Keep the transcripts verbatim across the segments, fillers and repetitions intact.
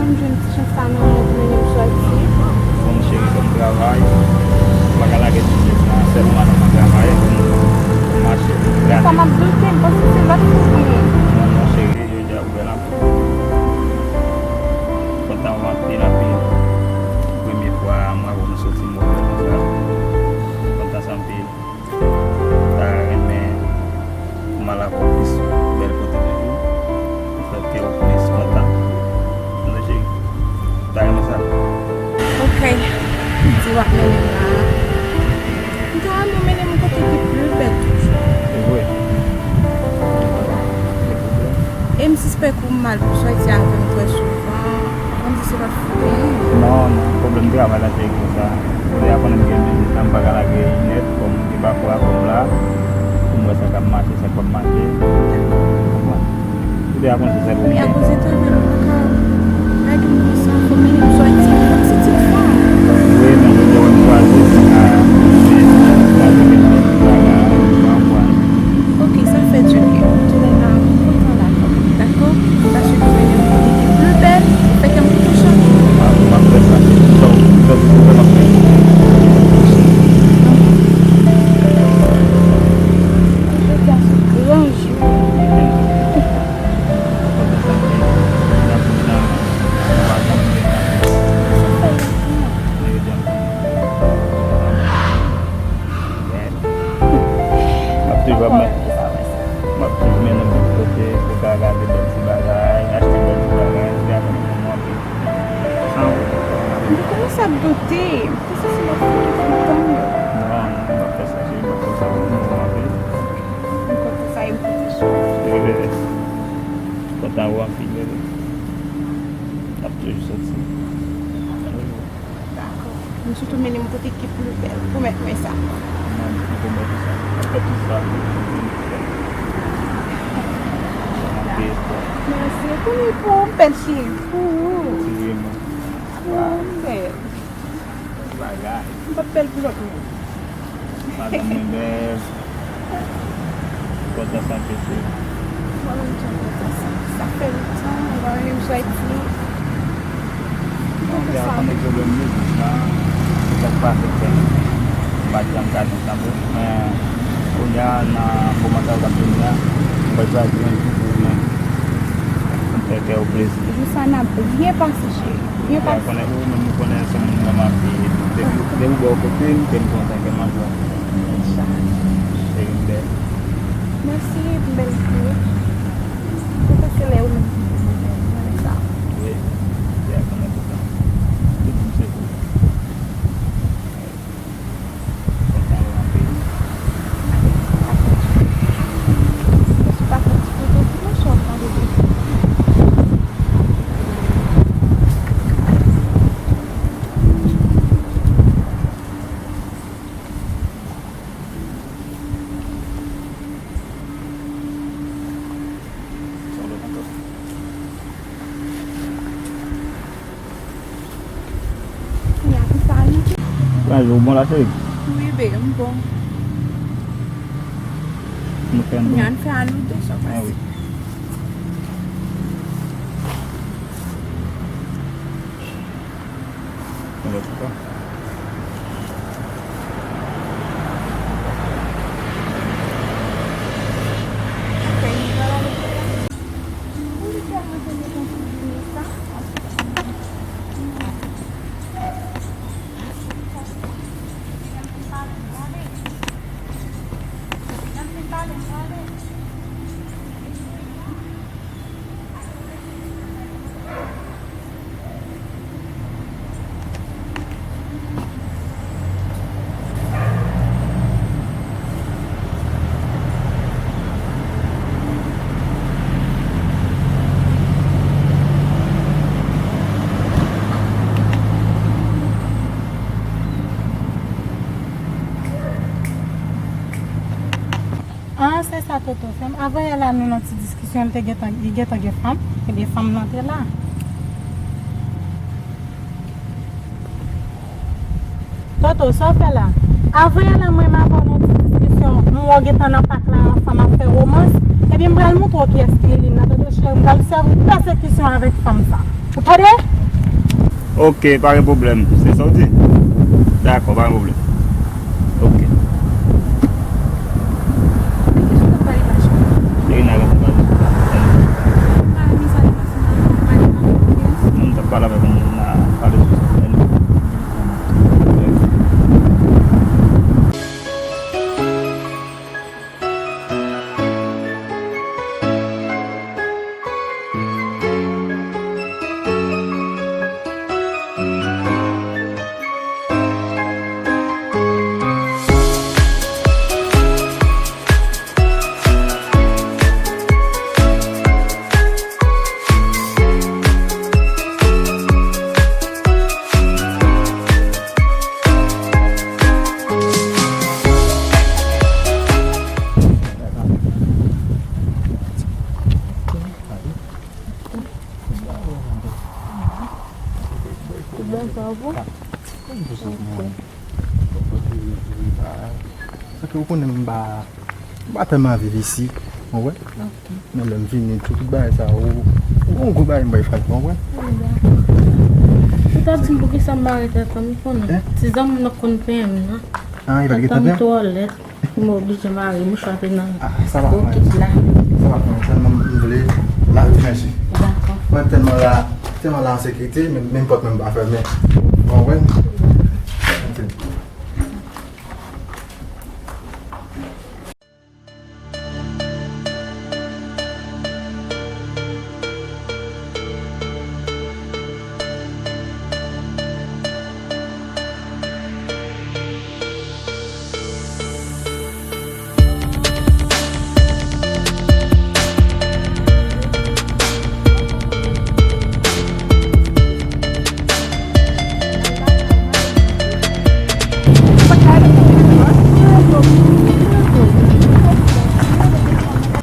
M jwenn ti chans sa nan mwen pou mennen m sòti. Bon, cheri, fò m travay. M pa ka lage ti chans sa sèlman nan mwen travay, fò m, fò m mache. Sa m ap doute, m panse se lòt moun. Non, non, cheri, jodi a ou bèl anpil. Kontan w anpil, anpil. Premye fwa m wè w soti move konsa. Kontan sa anpil. M ta renmen pou m al avè w plis bèl kote toujou. Pou fè kè w plis kontan. Tande, cheri? M ta renmen sa. Ok. M di w ap mennen m la. M ta renmen w mennen m kote ki pli bèl toujou. Se vre. E m sispèk ou mal pou sòti avè m twò souvan. Ou konn di se lòt fout ou ye. Non, non, pwoblèm travay la fè konsa. Kounye a konnen m gen biznis la, m pa ka lage nèt, fò m gen pafwa, fò m la, pou m wè sa k ap mache, sa k p ap mache. Konprann? Kounye a konnen se sèl ou m gen. Men akoz de travay, m pa ka lage m konsa, fò m mennen m sòti, fò m sòti fanm. Wi, men jodi a w ap chwazi, m pa ka, men, chwazi kèk lòt bagay, pafwa. Ok, sa fè di byen. Tounen la, m kontan la, dakò? Paske nou mennen m kote ki pli bèl, fè kè m kontan chak jou. Ah, m ap fè sa. Sa w, sa w di pou m ap fè. Jodi a se gran jou. Sa fè lontan. M ap toujou ap men-, m ap toujou mennen w tout kote pou w ka gade bèl ti bagay, achte bèl ti bagay, epi apre nou pran anpil. San ou. M te kòmanse ap doute. M te santi lòt moun ki kontan yo. Non, non, m ap fè sa, cheri, m ap fè sa pou nou anpil. M kontan sa e m kontan sou ou. Bebe, kontan ou anpil, bebe. N ap toujou soti. Dakò. M sou tou mennen m kote ki pli bèl. Pwomèt mwen sa. Mwen pwomèt ou sa. Mwen pwomèt ou sa. Mèsi. Pou li, pou bèl cheri. Pou ou. Pou ou, m bèl. Bagay. M p ap bèl pou lòt moun. Madanm mwen bèl. Kontan santi w. Mwen menm tou m kontan santi. Sa fè lontan, mwen pa wè menm sou Ayiti. Mwen te sa konnen pwoblèm mizis la, sa k pase fè m pa t janm ka di sa pou, men kounye a, nan moman sa yo k ap vini a, mwen pral chwazi yon jou pou mwen, pou m fè kè w plezi. Jou sa n ap byen pase, cheri. Byen pase. Ou konnen, ou menm ou konnen se moun mwen m ap viv. Depi, depi bò kote m, ke m kontan, ke m an jwa. Cheri m bèl. Mèsi, m bèl tou. Ou panse lè ou menm ki pou mwen, mwen sa. Wi, jodi a konnen tout tan. Tout moun se pou ou. Kontan anpil. Mèsi pa fè ti foto pou mwen, sa w pran de. Kounye a, pou sa nou di. Kounye a, ou bon la, cheri? Wi, babe, m bon. Nou fè yon... Kounye a, n fè a nou de, sa pase. Ah, wi. Yon lòt fwa. Ah, se sa Toto fè m. Avan yè la, nou nan ti diskisyon, li te gentan, li gentan gen fanm, ebyen fanm nan te la. Toto, sa w fè la? Avan yè la, mwen menm avè w nan ti diskisyon, m wè w gentan nan pak la, ansanm ap fè womans, ebyen m pral montre w kiyès ki Lilin nan, Toto cheri, m pral sèvi pèsekisyon avèk fanm sa. Ou tande? Ok, pa gen pwoblèm. Se sa w di? Dakò, pa gen pwoblèm. Ok. Kisa w t ap pale, Pacho? Lerina, kisa w pale? Pale, mi sa, li pase nan pale, pale, pale. Moun t ap pale avèk yon moun la, pale sou sa. Tout bon, sa w bon? Sa ke ou konnen m pa, m pa tèlman viv isi, ou wè? Men lè m vini, tout, tout bagay sa, ou, ou gon gwo bagay m bay fè, ou wè? Ou ta di m poukisa m pa ret atann, ou konnen. Ti zanmi m nan konn penyen m nan. Ah, li pa t gentan twò lèd. M oblije mare mouchwa te nan bokit la. Sa pa pran, sa pa pran, tèlman m vle lave men. Dakò. Mwen tèlman la, tèlman la an sekirite, menm, menm pòt mwen m pa fèmen. Ou konprann?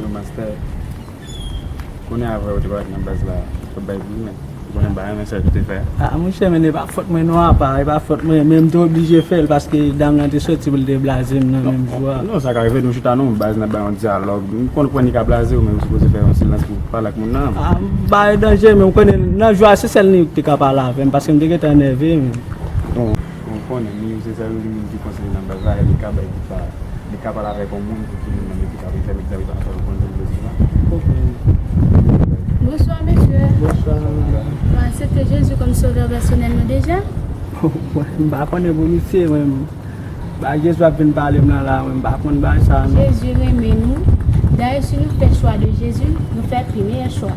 Yo, mastè, konnen avè w te parèt nan baz la, w t ap bay pou li, men ou konnen m pa renmen sa tou te fè a. Ah, monchè, men e pa fòt mwen non, apa, e pa fòt mwen, men m te oblije fè l paske dam nan te soti pou l te blaze m nan menm jou a. Non, sa ka rive nou chita non, baz nan bay yon dyalòg. M konprann li ka blaze w, men ou sipoze fè yon silans pou w pale ak moun nan. Ah, m pa gen danje, men m konnen nan jou a se sèl li te ka pale avè m paske m te gentan nève, men. Bon, ou konnen, li se sèl li menm ki konseye nan baz la, e li ka bay tip sa. Li ka pale avèk yon moun pou ki moun nan, men ki ka vin fè egzame pa rapò pou konn jan l vle viv la. Bonswa, mesye. Bonswa. Ou aksepte Jezi kòm sovè pèsonèl nou deja? Mwen, m pa konnen pou misye, mwen. Ba Jezi ap vin pale m nan la, mwen, m pa konn bagay sa, non. Jezi renmen nou. Dayè, si nou fè chwa de Jezi, nou fè premye chwa.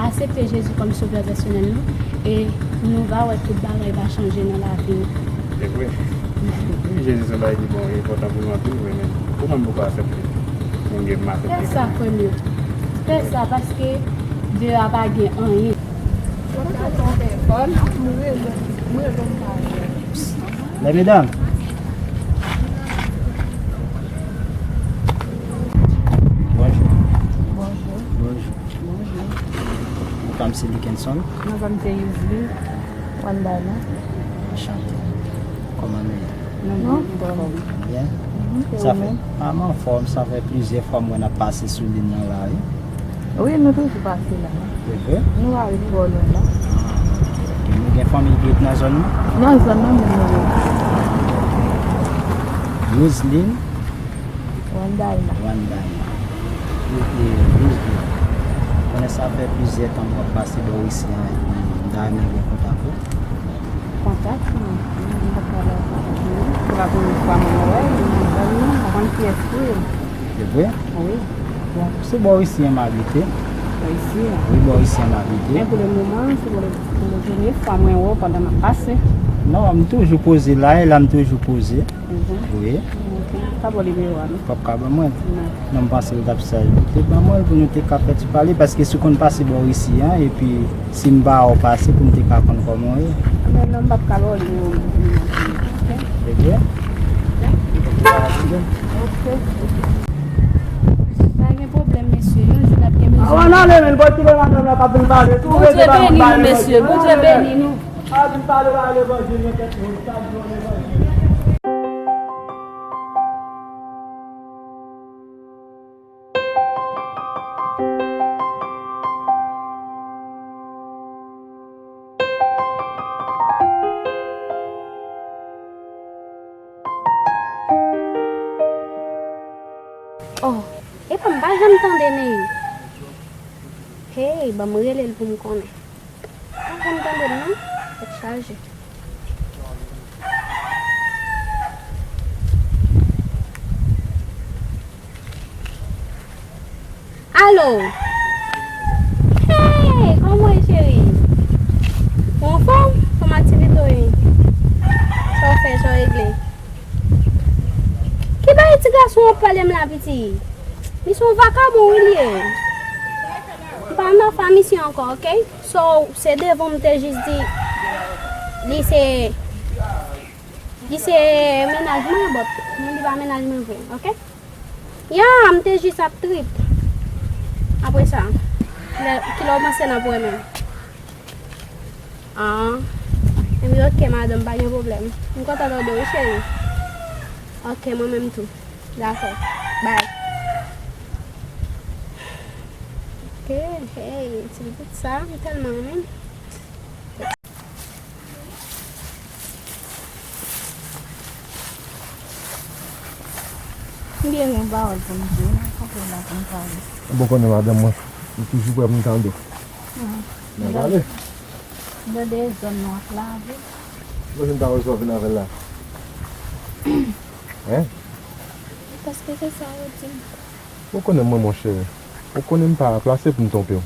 Aksepte Jezi kòm sovè pèsonèl nou, e nou va wè tout bagay va chanje nan lavi nou. Se vre. Wi, Jezi se yon bagay ki bon, e enpòtan pou nou anpil, vre, men ou menm poko aksepte. Ou gen m aksepte. Fè sa, frè m yo. Fè sa, paske deyò a pa gen anyen. Lè medam. Bonjou. Bonjou. Bonjou. Bonjou. Non pa m se Dickenson. Non pa m se Yusli. Wandana. Anchante. Kòman nou ye? Nou byen, nou anfòm. Byen? Mhm, e ou menm? Ah, m anfòm, sa fè plizyè fwa m wè n ap pase sou liy nan la, wi. Wi, nou toujou pase la. Se vre? Nou pa ret twò lwen, non. Ok, nou gen fanmi ki ret nan zòn nan? Nan zòn nan menm nou rete. Roseline? Wandalna. Wandalna. Wi, e, Roseline. Konnen sa fè plizyè tan m ap pase bò isi a, epi m ta renmen gen kontak ou. Kontak, non. M pa t ka ba w kontak li. Se pa premye fwa mwen wè l, m pa konn kiyès pou yo. Se vre? Wi. Bon, se bò isi a m abite. Bò isi a? Wi, bò isi a m abite. Men pou le moman, se pou le, pou le premye fwa mwen wè w pandan m ap pase. Non, m toujou poze la, e la m toujou poze. Mhm. Wi. Ok. Pa ba w nimewo a, non? P ap ka ban mwen l? Non. Non, m panse l t ap saj. Te ban mwen l pou nou te ka fè ti pale, paske si w konn pase bò isi a, epi si m pa wè w pase, pou m te ka konn kòman w ye. Men non, m p ap ka ba w nimewo m. Ok? Se vre? Ok. Ok. Pa gen pwoblèm, mesye. Yon jou n ap gen bezwen. Avan n ale, men, bò kile madanm nan k ap vin pale. Bondye beni nou, mesye. Bondye beni nou. Ap vin pale, pale levanjil nan tèt moun. Chak jou levanjil. Pa janm tande Ney. Hey, ban m rele l pou m konnen. Pa janm tande l non. Tèt chaje. Alo. Hey, kòman w ye, cheri? Ou anfòm? Kòman aktivite w ye? Sa w fè, sa w regle? Ki bagay ti gason w ap pale m la, piti? Li se yon vakabon, wi, li ye. M pa nan fanm isi ankò, oke? So, se devan m te jis di, li se, li se mennaj mwen, but li pa mennaj mwen vre, oke? Ya, m te jis ap trip. Apre sa, lè, kilè w panse n ap wè menm? Ah, enben oke, madanm, pa gen pwoblèm. M kontan tande w, wi, cheri. Oke, mwen menm tou. Dakò. Bye. Oke, hey, ti pitit sa, m tèlman renmen. M gen yon pawòl pou m di w, m kanpe la pou m pale. Bon, konnen madanm mwen, li toujou prè pou m tande. N a pale. M tande zòn nou ap lave. Mwen vin pa wè sa w vin avè l la. Hein? Paske se sa yo di m. Ou konnen mwen, monchè. Ou konnen m pa plase pou m twonpe w.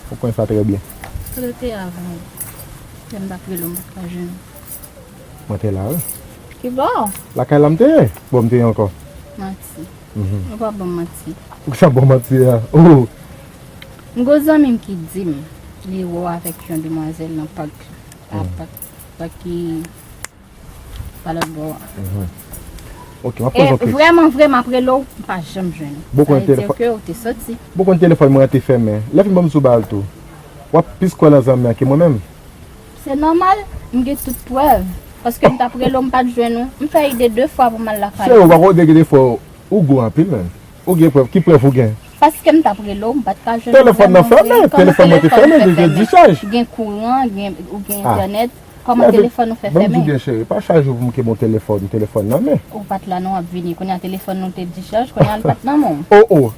Ou konnen sa trè byen. Kote w te ye avan? Lè m t ap rele w, m pa t ka jwenn ou. Mwen te la, wi. Ki bò? Lakay la m te ye. Bò m te ye ankò. Manti. Mhm. Ou pa ban m manti. Ou sa ban m manti a? Oh! M gon zanmi m ki di m li wè w avèk yon demwazèl nan pak. A pak, pak ki pa lòt bò a. Mhm. Ok, m ap poze yon kesyon. E vrèman vre, m ap rele w, m pa janm jwenn ou. Bon, sa vle di ke ou te soti. Bon, konn telefòn mwen an te fèmen. Lè fini ban m sou bal tou. W ap plis kwè nan zanmi an ke mwen menm. Se nòmal, m gen tout prèv. Paske m t ap rele w, m pa t jwenn ou. M fè ide de fwa pou m al lakay ou. Cheri, ou pa konnen gen de fwa ou gou anpil menm. Ou gen prèv, ki prèv ou gen? Paske m t ap rele w, m pa t ka jwenn ou. Telefòn nan fèmen, telefòn mwen te fèmen, li te dichaj. Gen kouran, gen, ou gen entènèt. Kòman telefòn ou fè fèmen? Ban m di w byen, cheri, pa chak jou pou m kenbe yon telefòn, telefòn nan men. Ou pa t la non, w ap vini. Kounye a telefòn nou te dichaj, kounye a l pa t nan men w. Oh, oh.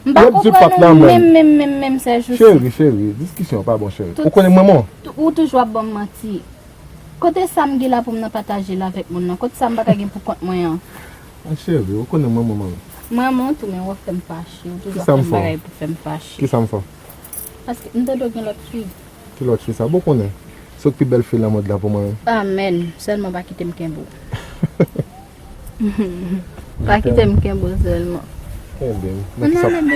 M pa konprann ou menm, menm, menm, menm, sèjousi. Cheri, cheri, diskisyon pa bon, cheri. Ou konnen mwen, mwen. Ou toujou ap ban m manti. Kote sa m gen la pou m nan pataje l avèk moun nan? Kote sa m pa ka gen pou kont mwen an? Ay, cheri, ou konnen mwen, mwen, mwen. Mwen, mwen tou, men w ap fè m fache. Ou toujou ap fè m bagay pou fè m fache. Kisa m fè w? Paske m tande w gen lòt fi. Ki lòt fi sa? Bon, konnen. Se w k pi bèl fi nan mond lan pou mwen. Amèn. Sèlman pa kite m kenbe w. Pa kite m kenbe w sèlman. Kenbe m. Nan kisa? Nan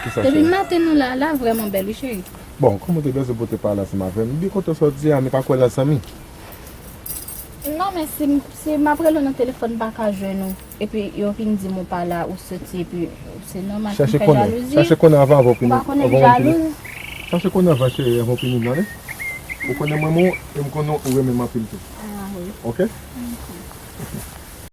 kisa, cheri? Depi maten nou la, la vrèman bèl, wi, cheri. Bon, kòm ou te bezwen pote pale ansanm avè m, m byen kontan sa w di a, men pa kwè nan zanmi. Non, men si, si m ap rele w nan telefòn, m pa ka jwenn ou, epi yo vin di m ou pa la, ou soti, epi se nòmal pou m fè jalouzi. Chache konnen avan, avan w pini, avan w pini. Chache konnen avan, cheri, avan w pini m, tande? Ou konnen mwen, mwen, e m konnen ou renmen m anpil tou. Ah, wi. Ok?